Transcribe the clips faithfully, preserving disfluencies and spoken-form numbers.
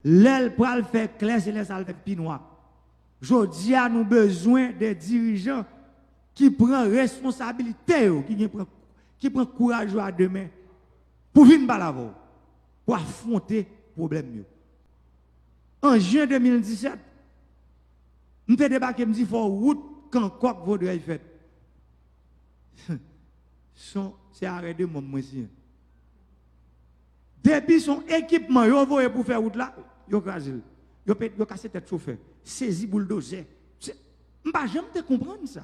Lè l pral fè klè, se lè sa l fè pi nwa. Jodi a, nou bezwen de dirijan ki pran responsabilite yo, ki gen pran, ki pran kouraj yo a de men pou vin pale avè w, pou afwonte pwoblèm yo. An jen de mil disèt, m te debake, m di fò wout Kankòk Vodrèy fèt. Se yon, se arè de manm mwen siyen. Depi se yon ekipman yo voye pou fè wout la, yo kraze l. Yo pe, yo kase tèt chofè, sezi bouldozè. Se, m pa janm te konprann sa.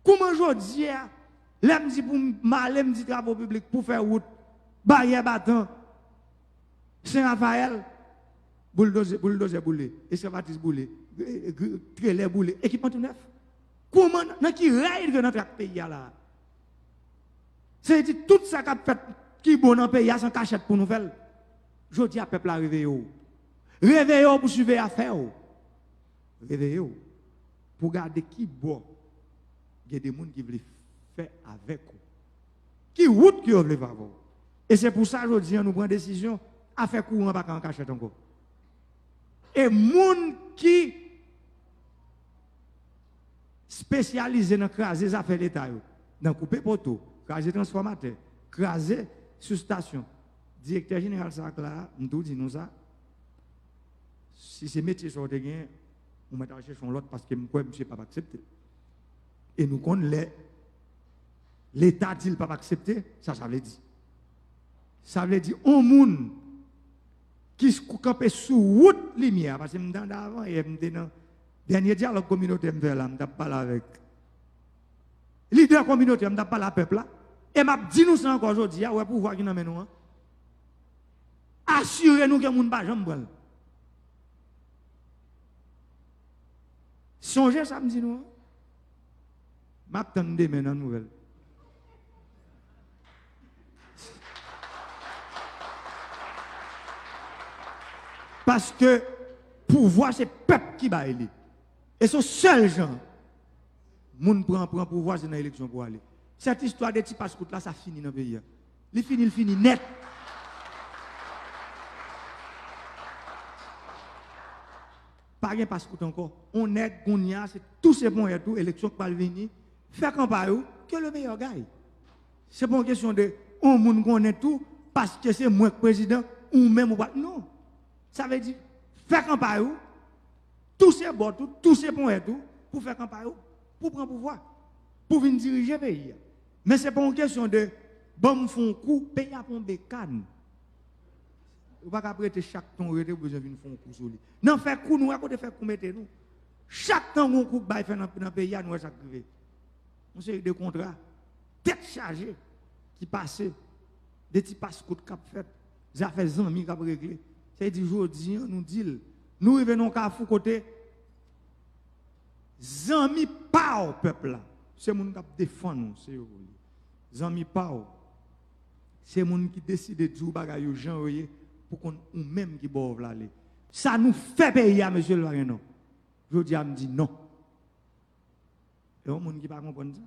Kouman jodi a, lè m di pou m ale, m di travo piblik pou fè wout Baryè Batan, Sen Rafayèl, bouldozè, bouldozè boule, eskavatris boule, gr-, gr-, trelè boule, ekipman tou nèf. Kouman, nan ki rèy n antre ak peyi a la? Se di tout sa k ap fèt ki bon nan peyi a, se an kachèt pou nou fè l. Jodi a, pèp la, reveye w. Reveye w pou siveye afè w. Reveye w pou gade ki bò gen de moun ki vle fè avèk ou. Ki wout ke yo vle fè avè w. E se pou sa, jodi a, nou pran desizyon, afè kouran pa ka an kachèt ankò. E moun ki espesyalize nan kraze zafè Leta yo, nan koupe poto, kraze transfòmatè, kraze soustasyon. Direktè jeneral SARK la, m tou di nou sa, si se metye sa w te gen, ou mèt al chèche yon lòt, paske m kwè misye p ap aksepte. E nou konn lè Leta di l p ap aksepte, sa sa vle di. Sa vle di, yon moun ki s-, kanpe sou wout limyè a, paske m tande avan yè, m te nan dènye dyalòg kominotè m fè la, m t ap pale avèk lidè kominotè, m t ap pale a pèp la, e m ap di nou sa ankò jodi a, ou wè pouvwa ki nan men nou an. Asire nou ke moun pa janm pran l. Sonje sa m di nou an. M ap tann demen nan nouvèl. Paske pouvwa se pèp ki bay li. E se yon sèl jan moun pran, pran pouvwa, se nan eleksyon pou ale. Sèt istwa de ti paskout la, sa fini nan peyi a. Li fini, li fini nèt. Pa gen paskout ankò. On nèg kounye a, se touse ponyèt ou, eleksyon k pral vini, fè kanpay ou, que le meilleur gagne. Se pa yon kesyon de on moun konnen tou, paske se mwen k prezidan, ou menm ou pa. Non. Sa vle di, fè kanpay ou, touse bòt ou, touse ponyèt ou, pou fè kanpay ou, pou pran pouvwa, pou vin dirije peyi a. Men se pa yon kesyon de, ban m fè yon kou, peyi a pa yon bekàn. Ou pa ka ap rete chak tan ou rete, ou bezwen vin fè yon kou sou li. Nan fè kou, nou wè kote fè kou mete nou. Chak tan yon kou k bay fè nan, nan peyi a, nou wè sa k rive. Yon seri de kontra, tèt chaje, ki pase, de ti paskout k ap fèt, zafè zanmi k ap regle. Sa vle di, jodi a, nou di l, nou rive nan yon kafou kote zanmi pa w pèp la, se moun k ap defann ou, se yo ou ye. Zanmi pa w, se moun ki deside di w bagay yo jan yo ye, pou konn ou menm ki bò w vle ale. Sa nou fè peyi a, mesye, l pa gen non. Jodi a, m di non. E yon moun ki pa konprann sa,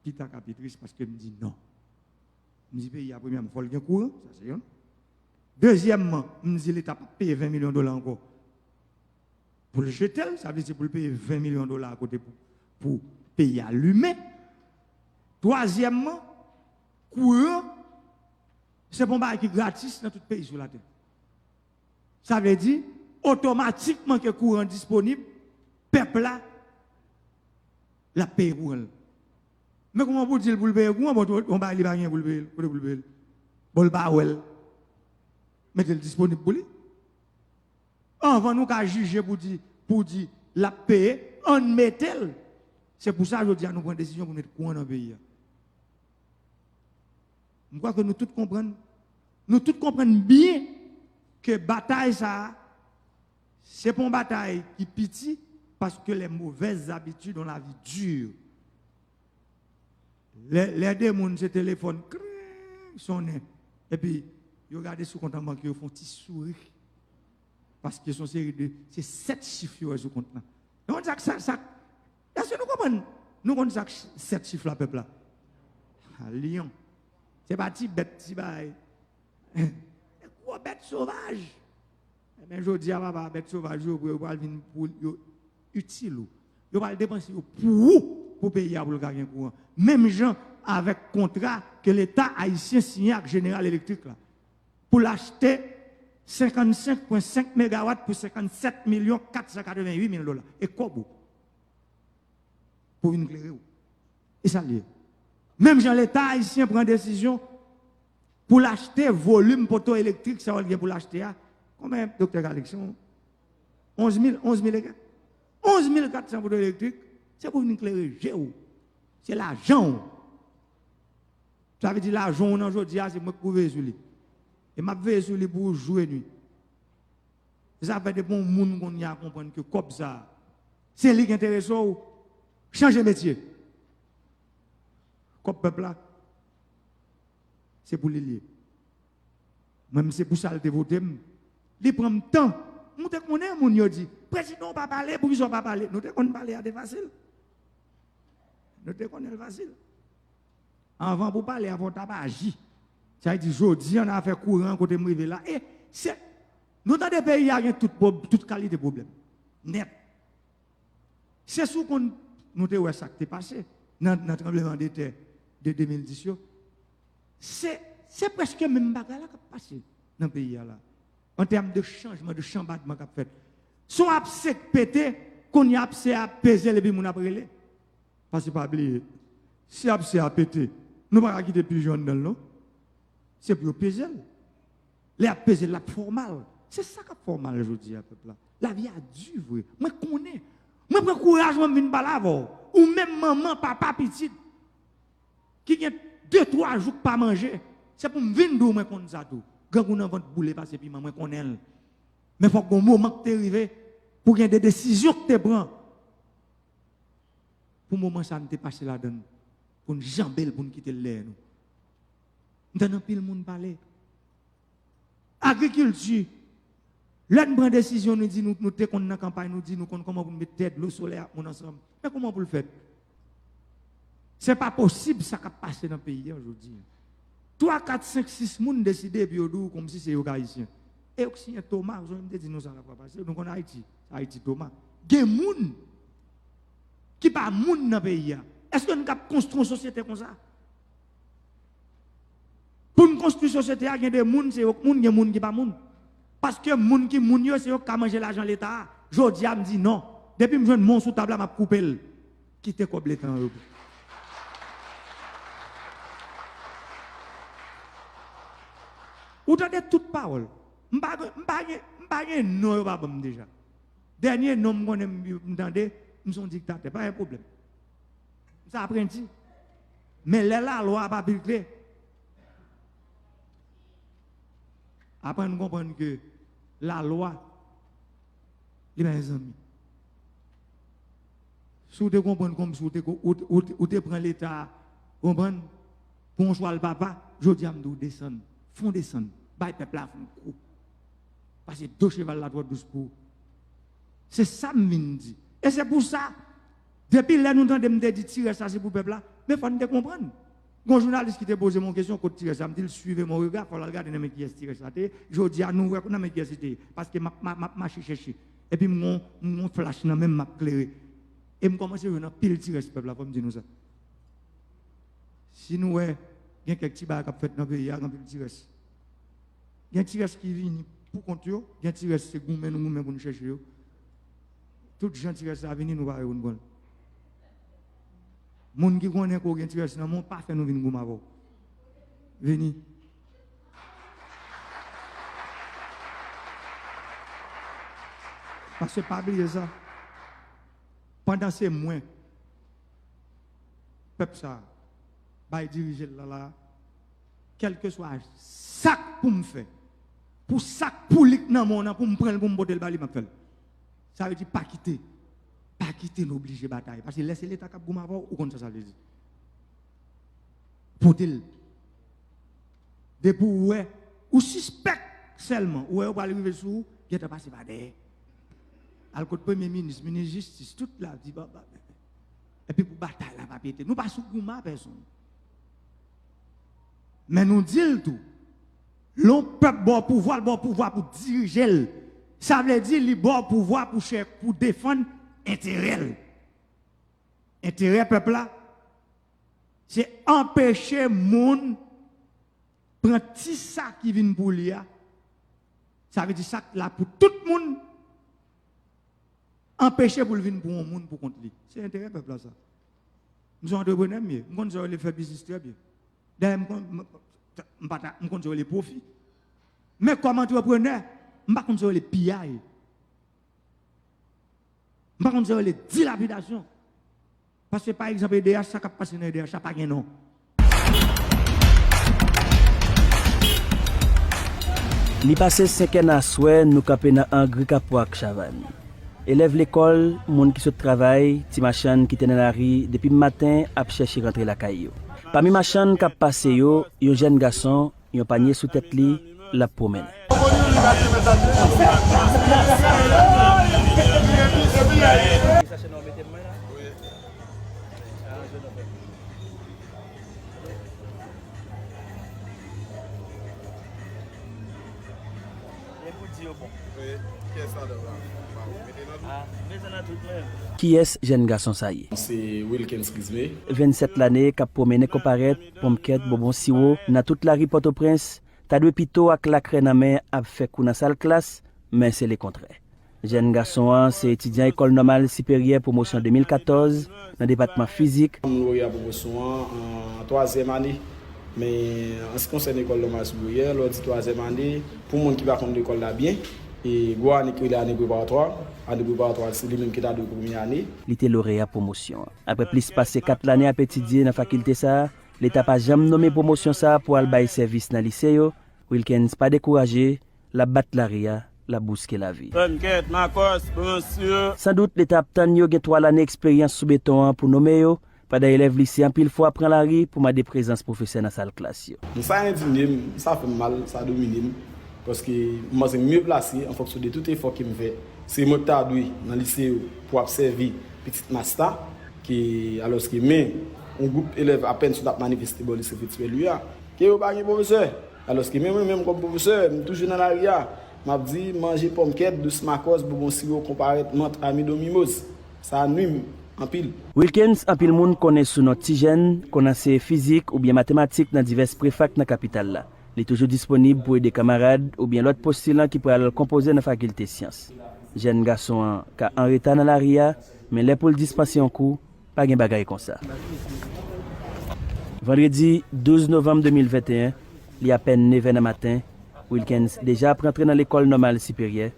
pita k ap pi tris, paske m di non. M di peyi a, premyèman, fò l gen kouran, sa se youn. Dezyèmman, m di Leta p ap peye ven milyon dola ankò pou l jete l, sa vle di pou l peye ven milyon dola a kote pou, pou peyi a limen. Twazyèmman, kouran, se pa yon bagay ki gratis nan tout peyi sou latè. Sa vle di, otomatikman ke kouran disponib, pèp la, l ap peye kouran l. Men kouman pou di l pou l peye kouran, bon, yon bagay li pa gen pou l peye l, kote pou l peye l? Bon, l pa wè l. Mete l disponib pou li. Anvan nou ka jije pou di, pou di l ap peye, ann mete l. Se pou sa, jodi a, nou pran desizyon pou n met kouran nan peyi a. M kwè ke nou tout konprann, nou tout konprann byen ke batay sa a, se pa yon batay ki piti, paske les mauvaises habitudes ont la vie dure. Lè, lè de moun se telefòn, kring, sonnen, epi yo gade sou kont an bank yo, yo fè yon ti souri. Paske se yon seri de, se sèt chif yo wè sou kont lan. Nou konn sa k, sa, sa, èske nou konprann? Nou konn sa k ch-, sèt chif la, pèp la? A, lyon. Se pa ti bèt, ti bagay. Se gwo bèt sovaj. Ebyen, jodi a, papa, bèt sovaj yo, yo pral vin pou yo itil ou. Yo pral depanse yo pou ou, pou peyi a, pou l ka gen kouran. Menm jan avèk kontra ke Leta ayisyen siyen ak Jeneral Elektrik la, pou l achte senkannsenk pwen senk megawat pou senkannsèt milyon kat san katrevenwit mil dola. E kòb ou. Pou vin klere w. E sa l ye. Menm jan Leta ayisyen pran desizyon pou l achte volim poto elektrik sa yo l gen pou l achte a. Konbyen, Doktè Calixte? Onz mil, onz mil e kèk? Onz mil kat san poto elektrik, se pou vin klere je w. Se lajan w. Sa vle di lajan w nan jodi a, se mwen k pou veye sou li. E m ap veye sou li pou ou jou e nwi. Se sa fè depi yon moun kounye a konprann ke kòb sa a, se li k enterese w, chanje metye. Kòb pèp la, se pou li l ye. Mwen, m se pou sa l te vote m. Li pran m tan. M te konnen moun yo di, "Prezidan w pa pale, poukisa w pa pale?" Nou te konn pale a te fasil. Nou te konnen l fasil. Anvan pou pale a, fò w t ap aji. Sa vle di, jodi a, nan afè kouran, kote m rive la, e se, nou tande peyi a gen tout pwob-, tout kalite pwoblèm. Nèt. Se si w konn, nou te wè sa k te pase nan, nan tranblemanntè de de mil dis yo. Se, se prèske menm bagay la k ap pase nan peyi a la. An tèm de chanjman, de chanbadman k ap fèt. Si yon apse k pete, kounye a apse a ap peze l epi moun ap rele. Paske pa bliye, si apse a pete, nou pa ka kite pijan anndan l non. Se pou yo peze l. Lè y ap peze l, l ap fè w mal. Se sa k ap fè w mal jodi a, pèp la. Lavi a di vre. Mwen konnen. Mwen pran kouraj mwen m vin pale avè w. Ou menm manman, papa, pitit ki gen de, twa jou k pa manje. Se pou m vin di w mwen konn sa tou. Grangou nan vant boule pase piman, mwen konnen l. Men fòk gon moman k te rive pou gen de desizyon k te pran. Pou moman sa a n te pase ladan l, pou n janbe l, pou n kite l dèyè nou. M tann anpil moun pale. Agrikilti, lè n pran desizyon, nou di nou, nou te konn nan kanpay, nou di nou konn kòman pou n met tè, dlo, solèy ak moun ansanm. Men kòman pou l fèt? Se pa posib sa k ap pase nan peyi a jodi a. Twa, kat, senk, sis moun deside epi yo di w kòmsi se yo k ayisyen. E yo k siyen Toma, jan m te di nou sa lafwa pase, nou konn Ayiti, Ayiti Toma. Gen moun ki pa moun nan peyi a. Èske n kab konstwi yon sosyete konsa? Pou n konstwi sosyete a, gen de moun, se yo k moun, gen moun ki pa moun. Paske moun ki moun yo, se yo k ka manje lajan Leta a. Jodi a, m di non. Depi m jwenn men w sou tab la, m ap koupe l. Kite kòb Leta an repo. Ou tande tout pawòl. M pa, m pa gen, m pa gen non yo pa ban m deja. Dènye non m konnen m, m tande, m se yon diktatè. Pa gen pwoblèm. M se apranti. Men lè lalwa ap aplike, aprann konprann ke lalwa, li pa gen zanmi. Si w te konprann kòmsi w te, ou, ou, ou te pran Leta a, konprann, pou yon chwal papa, jodi a m di w desann, fè w desann, bay pèp la fè w kou. Paske do cheval la twò dous pou ou. Se sa m vin di. E se pou sa, depi lè nou tande m te di ti rès la se pou pèp la, men fò n te konprann. Gon jounalis ki te poze m yon kesyon kot ti rès la, m di l suivez mon regard, fò l al gade nan men kiyès ti rès la te ye. Jodi a nou wè nan men kiyès li te ye. Paske m ap, m ap, m ap mache chèche. Epi m gon, m gon flach nan men m, m ap klere. E m kòmanse jwenn anpil ti rès pèp la, fò m di nou sa. Si nou wè gen kèk ti bagay k ap fèt nan peyi a, gen anpil ti rès. Gen ti rès ki vini pou kont yo, gen ti rès se goumen nou goumen pou n chèche yo. Tout jan ti rès la vini, nou pare pou n pran l. Moun ki konnen ke w gen ti rès nan men w, pa fè nou vin goumen avè w. Vini. Paske pa bliye sa. Pandan se mwen, pèp sa a, bay dirije l la la, kèlkeswa sa k pou m fè, pou sa k pou li k nan men w nan, pou m pran l, pou m pote l ba li, m ap fè l. Sa vle di pa kite. Pa kite n oblije batay. Paske lè se Leta k ap goumen avè w, ou konn sa sa vle di. Pote l. Depi w wè, ou sispèk sèlman, ou wè yo pral rive sou ou, gentan pase pa dèyè. Al kot premye minis, minis jistis, tout la, di, ba, ba, epi pou batay la pa pete. Nou pa sou goumen a pèsonn. Men nou di l tou, lè yon pèp ba w pouvwa, l ba w pouvwa pou dirije l. Sa vle di li ba w pouvwa pou chè, pou defann enterè l. Enterè pèp la, se anpeche moun pran ti sa ki vin pou li a. Sa vle di sa k la pou tout moun, anpeche pou l vin pou yon moun pou kont li. Se enterè pèp la sa. M se yon antreprenè m ye. M konn sa yo rele fè biznis trè byen. Dayè, m konn, m, m pa ta, m konn sa yo rele pwofi. Men kòm antreprenè, m pa konn sa yo rele piyay. M pa konn sa yo rele dilapidasyon. Paske, pa egzanp, E D H, sa k ap pase nan E D H la pa gen non. Li pase senkè nan aswè, nou kanpe nan Angri Kapwa ak Chavann. Elèv lekòl, moun ki sot travay, ti machann ki te nan lari depi maten ap chèche rantre lakay yo. Pami machann k ap pase yo, yon jèn gason, yon panye sou tèt li, l ap pwomennen. Kiyès jèn gason sa ye? Se Wilkens Rizme. Vennsèt lane k ap pwomennen konparèt, ponmkèt, bonbon siwo nan tout lari Pòtoprens, ta dwe pito ak lakrè nan men ap fè kou nan sal klas, men se lekontrè. Jèn gason an se etidyan Ekòl Nòmal Siperyè pwomosyon de mil katòz nan depatman fizik. M loreya pwomosyon an an twazyèm ane. Men an se ki konsène Ekòl Nòmal Siperyè, lè w di twazyèm ane, pou moun ki pa konn lekòl la byen, e gwo ane ki rele ane preparatwa, ane preparatwa se li menm ki ta dwe premye ane. Li te loreya pwomosyon an. Apre plis pase kat lane ap etidye nan fakilte sa a, Leta pa janm nonmen pwomosyon sa a pou al bay sèvis nan lise yo. Wilkens pa dekouraje, l ap bat lari a, l ap bouske lavi. Ponmkèt, makòs, pran siro. Sandout, Leta ap tann yo gen twa lane eksperyans sou beton an pou nonmen yo, pandan elèv lise anpil fwa pran lari pou mande prezans pwofesè nan sal klas yo. Sa endinye m, sa fè m mal, sa domine m, paske m panse m mye plase an fonksyon de tout efò ke m fè. Se mwen ki ta dwe nan lise yo pou ap sèvi pitit mas la, ke, alòske men, yon gwoup elèv apèn sot ap manifeste bò lise Fritz Péluy a, ke yo pa gen pwofesè. Alòske men mwen menm kòm pwofesè, m toujou nan lari a, m ap di manje pòmkèt, dous makòs, bonbon siwo, konparèt, mant, amidon, mimoz. Sa nwi m anpil. Wilkens, anpil moun konnen sou non Ti Jèn, konn anseye fizik oubyen matematik nan divès prefak nan kapital la. Li toujou disponib pou ede kanmarad oubyen lòt postilan ki pral konpoze nan fakilte syans. Jèn gason an ka an reta nan lari a, men lè pou l dispanse yon kou, pa gen bagay konsa. Vandredi douz novanm de mil venteyen, li apèn nevè nan maten, Wilkens deja ap rantre nan Lekòl Nòmal Siperyè.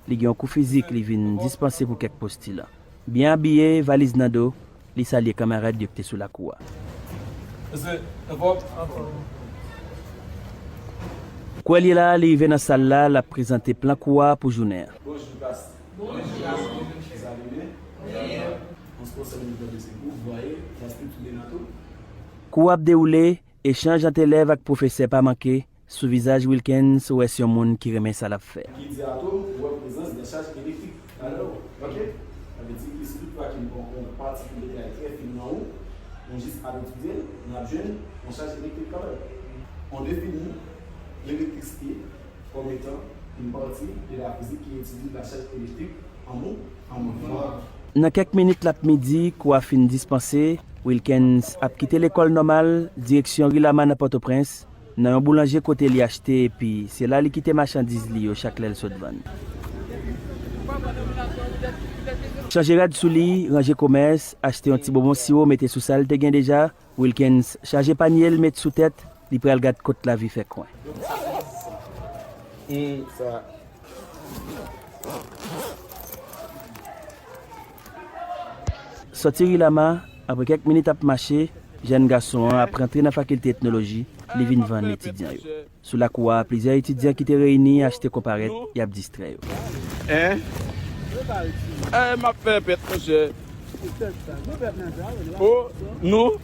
Li gen yon kou fizik li vin dispanse pou kèk postilan. Byen abiye, valiz nan do, li salye kanmarad yo ki te sou lakou a. Kou l ye la, li rive nan sal la, l ap prezante plan kou a pou jounen an. Bonjou klas. Bonjou. Sa vini? An se konsèy nou tande se kou, vwaye, klas tou tounen nan tou. Kou ap dewoule, echanj ant elèv ak pwofesè pa manke, sou vizaj Wilkens ou wè se yon moun ki renmen sa l ap fè. Ki di ato, ou wè prezans de chaj elektrik. Alò, ok? Sa vle di ki si tout fwa ki n pran yon pati ki detay trè fin nan ou, nou jis ap etidye l, n ap jwenn yon chaj elektrik kanmenm. On defini lelektrisite kòm etan yon pati de la fizik ki etidye la chaj elektrik an mou-, an mouvman. Nan kèk minit l ap midi, kou a fin dispanse, Wilkens ap kite Lekòl Nòmal, direksyon Ri Lama nan Pòtoprens, nan yon boulanje kote li achte epi se la li kite machandiz li yo chak lè l sot vann. Chanje rad sou li, ranje komès, achte yon ti bonbon siwo mete sou sa l te gen deja, Wilkens chaje panye l met sou tèt, li pral gad kot lavi fè kwen. Sòti Ri Lama, apre kèk minit ap mache, jèn gason an ap rantre nan fakilte etnoloji, li vin vann etidyan yo. Sou lakou a, plizyè etidyan ki te reyini achte konparèt, y ap distrè yo. Hein? Eh, m ap fè pèt, monchè. O, nou?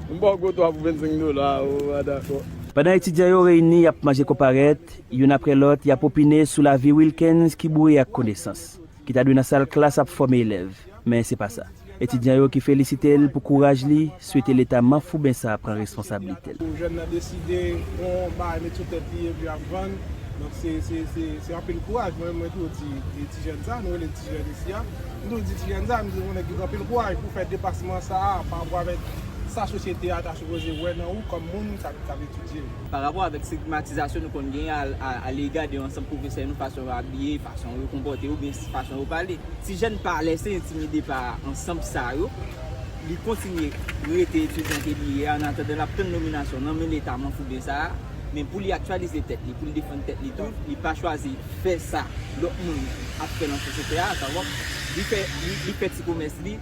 M ba w gwo twa pou vennsenk dola, o, a dakò. Pandan etidyan yo reyini, y ap manje konparèt, youn apre lòt, y ap opine sou lavi Wilkens ki boure ak konesans, ki ta dwe nan sal klas ap fòme elèv. Men se pa sa. Etidyan yo ki felisite l pou kouraj li, swete Leta manfouben sa a pran responsablite l. Jèn nan deside pran yon bagay met sou tèt li epi ap vann. Donk se, se, se, se anpil kouraj. Mwen, mwen toujou di, di ti jèn sa, nou rele l ti jèn isi a. M toujou di ti jèn sa, m di yon nèg ki gen anpil kouraj pou fè depasman sa a pa rapò avèk sa sosyete a ta sipoze wè nan ou kòm moun k ap, k ap etidye. Pa rapò avèk stigmatizasyon nou konn genyen a, a, a lega de ansanm pwofesè nou, fason yo abiye, fason yo konpòte yo, oubyen fason yo pale. Ti jèn pa lèse entimide pa ansanm sa yo. Li kontinye rete etidyan ke li ye a, an atandan l ap tann nominasyon nan men Leta manfouben sa a. Men pou li aktyalize tèt li, pou li defann tèt li tou, li pa chwazi fè sa lòt moun ap fè nan sosyete a, sa w konprann? Li fè, li, li fè ti komès li,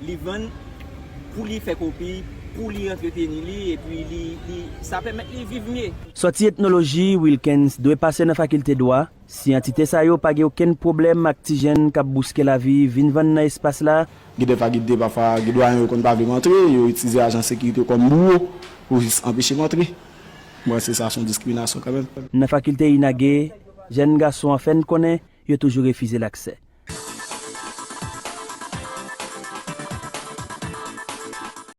li vann pou li fè kopi, pou li antreteni li, epi li, li, sa pèmèt li viv mye. Sòti etnoloji, Wilkens dwe pase nan fakilte dwa. Si antite sa yo pa gen okenn pwoblèm ak ti jèn k ap bouske lavi, vin vann nan espas la. Gen de fwa, gen de, pafwa, gen dwayen yo konn pa vle m antre, yo itilize ajan sekirite yo kòm bouwo pou jis anpeche m antre. Mwen, se sa, se yon diskriminasyon kanmenm. Nan fakilte Inage, jèn gason an fè n konnen yo toujou refize l aksè.